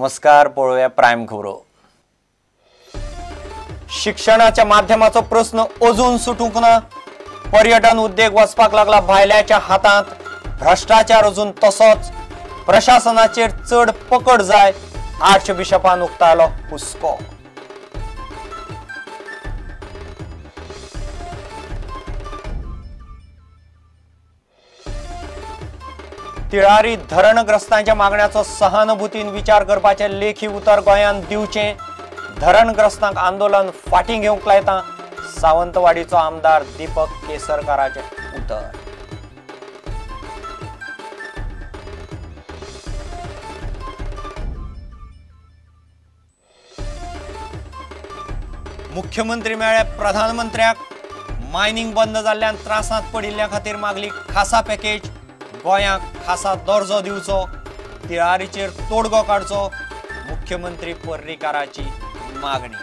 नमस्कार, पळोवया प्रायम खबरो। शिक्षणाच्या माध्यमाचो प्रस्न अजून सुटूंक ना। पर्यटन उद्योग वचपाक लागला भायल्याच्या हातांत। भ्रष्टाचार अजून तसोच। प्रशासनाचेर चड पकड जाय, आर्च बिशपान उक्तायलो हुस्को। तिळारी धरणग्रस्तांच्या मागण्याचो सहानुभूतीन विचार करपाचे लेखी उतर गोंयान दिवचें। धरणग्रस्तांक आंदोलन फाटीं घेवंक लायता, सावंतवाडीचो आमदार दीपक केसरकाराचें उतर। मुख्यमंत्री मेळ्ळे प्रधानमंत्र्याक। मायनिंग बंद जाल्ल्यान त्रासांत पडिल्ल्या खातीर मागली खासा पॅकेज। गोंयांक खासा दर्जो दिवचो, तिळारीचेर तोडगो काडचो, मुख्यमंत्री पर्रीकाराची मागणी।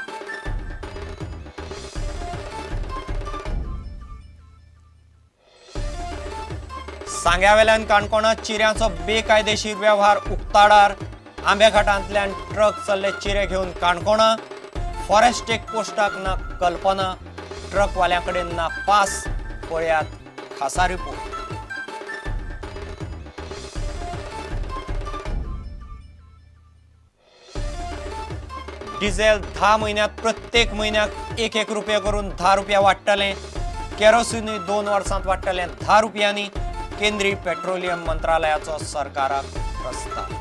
सांग्यावेल्यान काणकोणांत चिऱ्यांचो बेकायदेशीर वेव्हार उक्ताडार। आंब्याघाटांतल्यान ट्रक चल्ले चिरे घेवन काणकोणा। फॉरेस्ट चेक पोस्टाक ना कल्पना, ट्रकवाल्यां कडेन ना पास। पळयात खासा रिपोर्ट। डिझेल 10 म्हयन्यांत प्रत्येक म्हयन्याक 1-1 रुपया करून 10 रुपया वाडटलें। केरोसिनूय 2 वर्सांत वाडटलें 10 रुपयांनी। केंद्रीय पेट्रोलियम मंत्रालयाचो सरकाराक प्रस्ताव।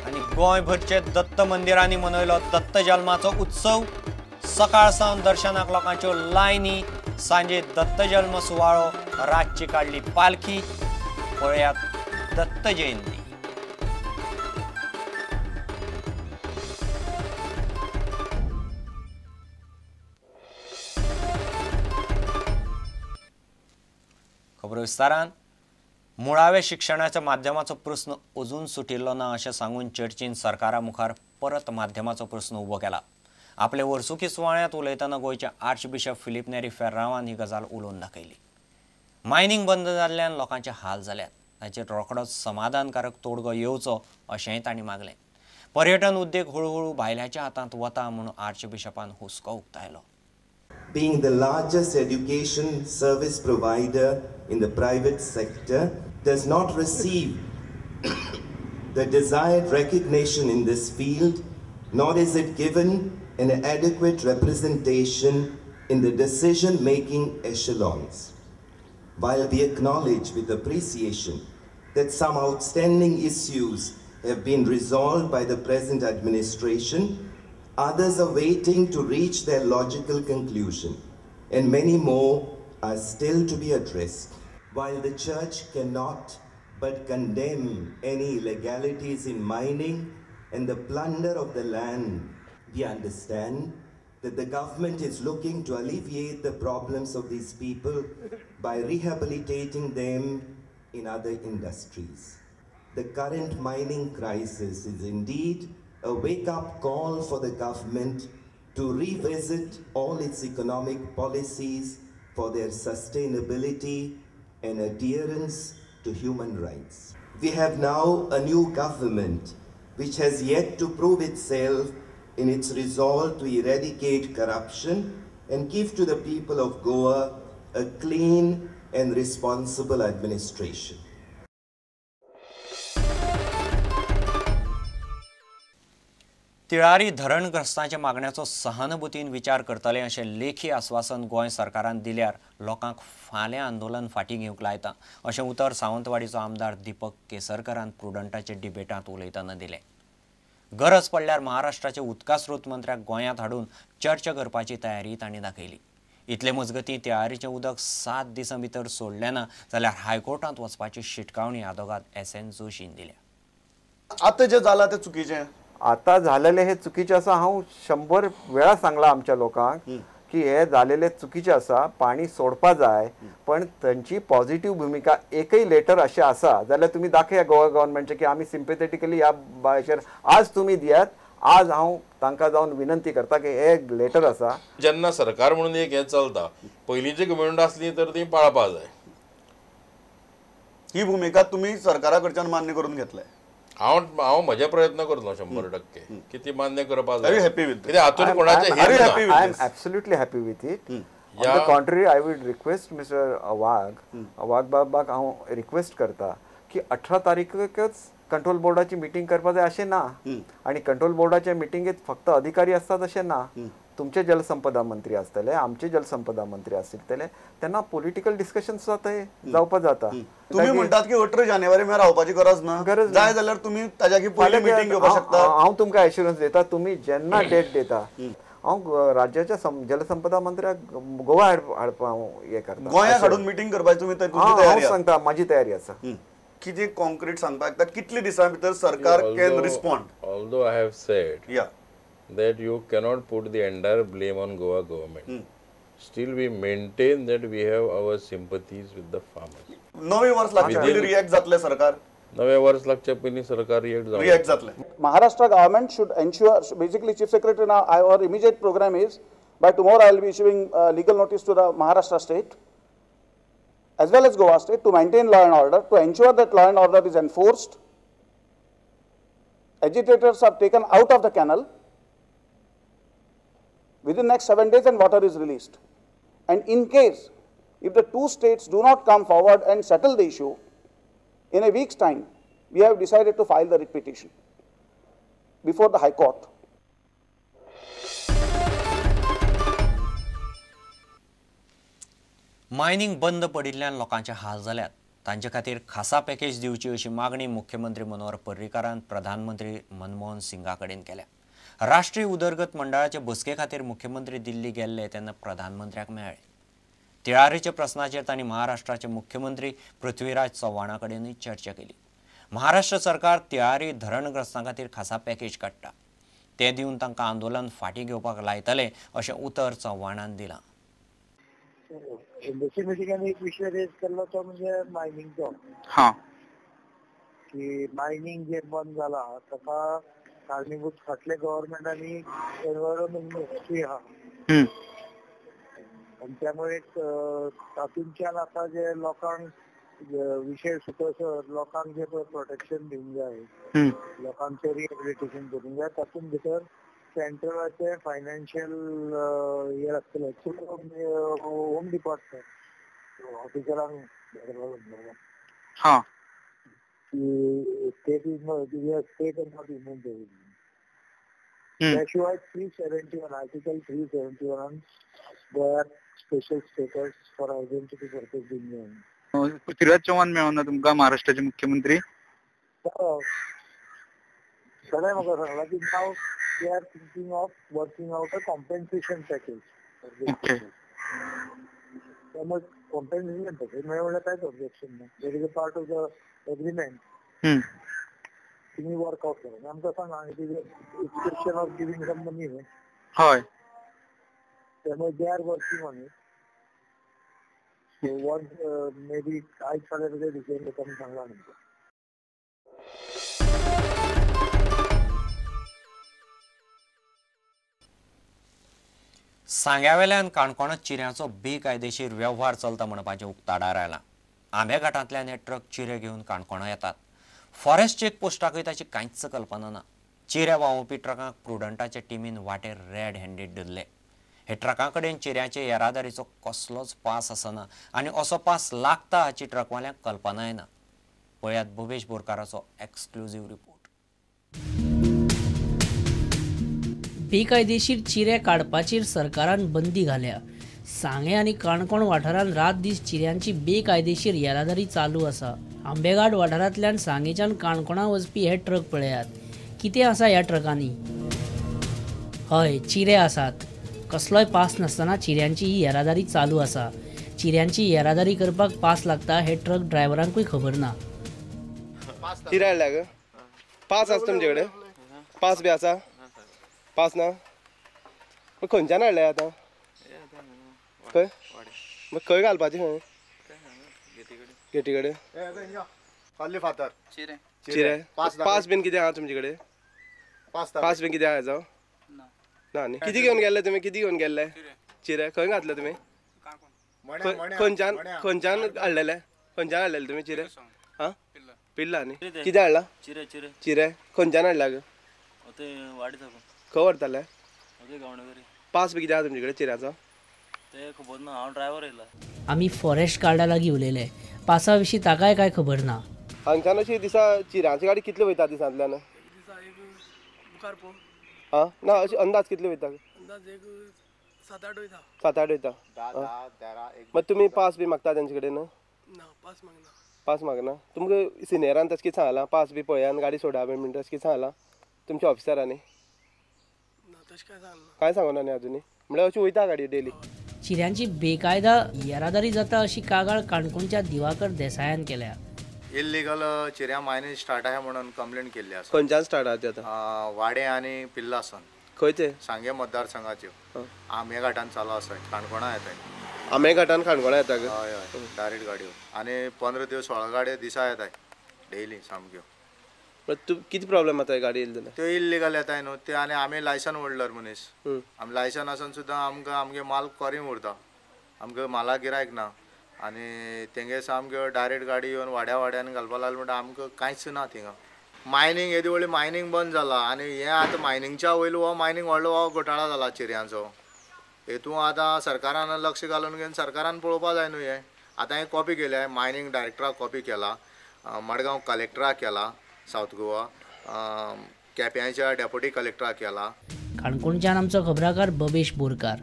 आनी गोंयभरचे दत्त मंदिरांनी मनयलो दत्त जल्माचो उत्सव। सकाळ सावन दर्शनाक लोकांच्यो लायनी। सांजे दत्तजन्म सुवाळो, रातची काडली पालखी। पळयात दत्त जयंती। खबर विस्तारान। मुळाव्या शिक्षणाच्या माध्यमाचो प्रस्न अजून सुटिल्लो ना अशें सांगून चर्चीन सरकारा मुखार परत माध्यमाचो प्रस्न उबो केला। आपले वर्सुकी सुवाळ्यांत उलयतना गोंयचे आर्च बिशप फिलीप नेरी फेर्रावान ही गजाल उलोवन दाखयली। मायनिंग बंद जाल्ल्यान लोकांचे हाल जाल्यात, ताचेर रोखडोच समाधानकारक तोडगो येवचो अशेंय तांणी मागलें। पर्यटन उद्योग हळुहळू भायल्याच्या हातांत वता म्हूण आर्च बिशपान हुस्को उक्तायलो। Being the largest education service provider in the private sector, does not receive the desired recognition in this field, nor is it given an adequate representation in the decision-making echelons. While we acknowledge with appreciation that some outstanding issues have been resolved by the present administration, others are waiting to reach their logical conclusion, and many more are still to be addressed. While the Church cannot but condemn any illegalities in mining and the plunder of the land, we understand that the government is looking to alleviate the problems of these people by rehabilitating them in other industries. The current mining crisis is indeed a wake-up call for the government to revisit all its economic policies for their sustainability and adherence to human rights. We have now a new government which has yet to prove itself in its resolve to eradicate corruption and give to the people of Goa a clean and responsible administration. Tillari धरणग्रस्तांच्या मागण्याचो सहानुभूतीन विचार करतले अशें लेखी आस्वासन गोंय सरकारान दिल्यार लोकांक फाल्यां आंदोलन फाटीं घेवंक लायता अशें उतर सावंतवाडीचो आमदार दीपक केसरकारान प्रुडंटाचे डिबेटांत उलयतना दिलें। गरज पडल्यार महाराष्ट्राचे उदका स्रोत मंत्र्याक गोंयांत हाडून चर्चा करपाची तयारी तांणी दाखयली। इतले मजगतीं तिळारीचें उदक 7 दिसां भितर सोडलें ना जाल्यार हायकोर्टांत वचपाची शिटकावणी आदोगाद एस.एन. जोशीन दिल्या। आतां जें जालां तें चुकीचें, आतां झालेले हे चुकीचे आसा। हांव 100 वेळा सांगला आमच्या लोकांक की हे झालेले चुकीचे आसा, पाणी सोडपा जाय, पण तांची पॉझिटिव्ह भूमिका एकय लेटर अशें आसा जाल्यार तुमी दाखया गोवा गव्हर्नमेंटचे की आमी सिम्पथेटिकली ह्या भाशेर आज तुमी दियात, आज हांव तांकां जावन विनंती करता की हे एक लेटर आसा. जेन्ना सरकार म्हणून एक हें चलता, पयलींची गव्हर्मेंट आसली तर ती पाळपा जाय. ही भुमिका तुमी सरकारा कडच्यान मान्य करून घेतले? हांव हांव म्हजे प्रयत्न करतलो 100% की ती मान्य करपाक जाय. कित्याक हातूंत कोणाचें हें ना. I am absolutely happy with it. On the contrary, I would request mister Wagh, Wagh बाबाक हांव रिक्वेस्ट करता की 18 तारीखच कंट्रोल बोर्डाची मिटींग करपा जाय अशें ना, आनी कंट्रोल बोर्डाच्या मिटिंगेत फक्त अधिकारी आसतात अशें ना. तुमचे जलसंपदा मंत्री आसतले, आमचे जलसंपदा मंत्री आसतले, तेन्ना पॉलिटिकल डिस्कशन सुद्दां थंय जावपा जाता. तुम्ही म्हणटात की 18 जानेवारी मेरेन रावपाची गरज ना, गरज जाय जाल्यार तुम्ही ताज्या पयलीं मिटींग घेवपाक शकता. हांव तुमकां एश्युरन्स दिता, तुमी जेन्ना डेट दिता हांव राज्याच्या जलसंपदा मंत्र्याक गोवा हाडपा हांव हें करता. गोंयाक हाडून मिटींग करपाची तुमी तयारी? हांव सांगता, म्हाजी तयारी आसा. कितें कॉन्क्रीट सांगपाक येता, कितले दिसां भितर सरकार can respond? Although I have said that you cannot put the entire blame on Goa government. Still we maintain that we have our sympathies with the farmers. नवे वर्स लागचे पयलीं रिएक्ट जातलें सरकार? नवे वर्स लागचे पयलीं सरकार रिएक्ट जातलें. Maharashtra government should ensure, basically Chief Secretary now, our immediate program is, by tomorrow I will be issuing legal notice to the Maharashtra state as well as Goa state to maintain law and order, to ensure that law and order is enforced. Agitators are taken out of the canal within next 7 days and water is released. And in case, if the two states do not come forward and settle the issue, in a week's time, we have decided to file the writ petition before the High Court. Mining बंद पडिल्ल्यान लोकांचे हाल जाल्यात, तांचे खातीर खासा package दिवची अशी मागणी मुख्यमंत्री मनोहर पर्रीकारान प्रधानमंत्री मनमोहन सिंगा कडेन केल्या. राष्ट्रीय उदरगत मंडळाचे बसके खातीर मुख्यमंत्री दिल्ली गेल्ले तेन्ना प्रधानमंत्र्याक मेळ्ळे. तिळारीच्या प्रश्नाचेर तांणी महाराष्ट्राचे मुख्यमंत्री पृथ्वीराज चव्हाणा कडेनूय चर्चा केली. महाराष्ट्र सरकार तिळारी धरणग्रस्तां खातीर खासा पॅकेज काडटा, तें दिवन तांकां आंदोलन फाटीं घेवपाक लायतले अशें उतर चव्हाणान दिलां. एमबीसी मिटिंगान एक विशय रेज केल्लो तो म्हणजे मायनिंगचो. हां, की मायनिंग जे बंद जाला ताका कारणीभूत फाटले गव्हर्मेंट आनी एनवायरमेंट मिनिस्ट्री आहा, आनी त्यामुळे तातूंतल्यान आतां जे लोकांक विशय सुटसर लोकांक जे पळय प्रोटेक्शन दिवंक जाय, लोकांचें रिहेबिलिटेशन करूंक जाय, तातूंत भितर सेंट्रलाचे फायनान्शियल हे आसतले होम डिपार्टमेंट ऑफिसरांक हां की state is state and not union territory. त्याशिवाय 371 article 371 गोव्याक special status for identity purpose दिवंक जाय. पृथ्वीराज चव्हाण मेळोना तुमकां महाराष्ट्राचे मुख्यमंत्री? सगळें म्हाका सांगलां की नाव they are thinking of working out a compensation package. Okay. त्यामुळे कॉम्पेन्सेशन पॅकेज मेळ्ळ्यार कांयच ऑब्जेक्शन ना. That is a part of the agreement. तुम्ही वर्कआउट करा. आमकां सांगा, it is a question of giving some money न्हय. हय. त्यामुळे they are working on it. So once maybe आयज फाल्यां ताजें डिसिजन घेता म्हूण सांगलां आमकां. सांग्यावेल्यान काणकोणांत चिऱ्यांचो बेकायदेशीर वेव्हार चलता म्हणपाचें उक्ताडार आयलां. आंबेघाटांतल्यान हे ट्रक चिरे घेवन काणकोणां येतात. फॉरेस्ट चेक पोस्टाकूय ताची कांयच कल्पना ना. चिरे व्हांवोवपी ट्रकांक प्रुडंटाच्या टिमीन वाटेर रेड हँडेड धरले. हे ट्रकां कडेन चिऱ्याचे येरादारीचो कसलोच पास आसना आनी असो पास लागता हाची ट्रकवाल्यांक कल्पनाय ना. पळयात भुवेश बोरकाराचो एक्सक्लुझीव रिपोर्ट. बेकायदेशीर चिरे काडपाचेर सरकारान बंदी घाल्या. सांगें आनी काणकोण वाठारांत रात दीस चिऱ्यांची बेकायदेशीर येरादारी चालू आसा. आंबेघाट वाठारांतल्यान सांगेच्यान काणकोणा वचपी हे ट्रक पळयात. कितें आसा ह्या ट्रकांनी? हय, चिरे आसात. कसलोय पास नासतना चिऱ्यांची ही येरादारी चालू आसा. चिऱ्यांची येरादारी करपाक पास लागता हे ट्रक ड्रायव्हरांकूय खबर ना. चिरे हाडल्या ग? पास आसा तुमचे कडेन? पास बी आसा? पास ना? मग खंयच्यान हाडले आतां? खंय? मग खंय घालपाचें? खंय गेटी कडेन? फातर चिरे पास बीन कितें आहा तुमचे कडेन? पास बी कितें आहा? ना न्ही. कितें घेवन गेल्ले तुमी? कितें घेवन गेल्ले? चिरे खंय घातले तुमी? खंयच्यान खंयच्यान हाडलेले? खंयच्यान हाडलेले तुमी चिरे? आं, पिल्ला न्ही. कितें हाडला? चिरे. चिरे खंयच्यान हाडला ग? खंय व्हरताले? पास बी कितें आहा तुमचे कडेन चिऱ्याचो? आमी फॉरेस्ट गार्डा लागीं उलयले. पासा विशीं ताकाय कांय खबर ना. हांगच्यान अशी दिसा चिऱ्यांची गाडी कितली वयता दिसांतल्यान? आं, ना अशी अंदाज कितली वयता? 7-8 वयता. 7-8 वयता. मागीर तुमी पास बी मागता तेंचे कडेन? पास मागना. तुमकां सिनियरान तशें कितें सांगलां? पास बी पळया आनी गाडी सोडा बी म्हणटा तशें कितें सांगलां तुमच्या ऑफिसरांनी? कांय सांगना न्ही अजुनूय? म्हणल्यार अशी वयता गाडी डेली. चिऱ्यांची बेकायदा येरादारी जाता अशी कागाळ काणकोणच्या दिवाकर देसायान केल्या. इल्लीगल चिऱ्या मायनिंग स्टार्ट आहा म्हणून कंप्लेंट केल्ली आसा. खंयच्यान स्टार्ट आहा ती आतां? वाडे आनी पिल्ला आसान. खंय ते? सांगे मतदारसंघाच्यो आंबेघाटान चालू आसा. काणकोणा येताय. आंबेघाटान काणकोणा येता? हय हय, डायरेक्ट गाडयो. आनी 15 दिवस 16 गाडयो दिसा येताय डेली सामक्यो. तूं कितें प्रॉब्लेम जाता गाडी येयली जाल्यार? त्यो इल्लीगल येताय न्हू ते. आनी आमी लायसन ओडलर मनीस. आमी लायसन आसून सुद्दां आमकां आमगे माल कॉरींग उरता. आमकां माला गिरायक ना. आनी तेंगे सामक्यो डायरेक्ट गाडी येवन वाड्या वाड्यान घालपा लागले म्हणटा आमकां कांयच ना थिंगा. मायनींग येदी व्हडली मायनींग बंद जाला आनी हें आतां मायनिंगच्या वयलो हो मायनींग व्हडलो हो घोटाळा जाला चिऱ्यांचो. हेतून आतां सरकारान लक्ष घालून घेवन सरकारान पळोवपा जाय न्हू हें. आतां हें कॉपी केल्या, मायनींग डायरेक्टराक कॉपी केला, मडगांव कलेक्टराक केला, सावथ गोवा केप्यांच्या डेप्युटी कलेक्टराक केला. काणकोणच्यान आमचो खबराकार बबेश बोरकार.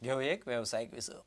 घेवया एक वेवसायीक विसव.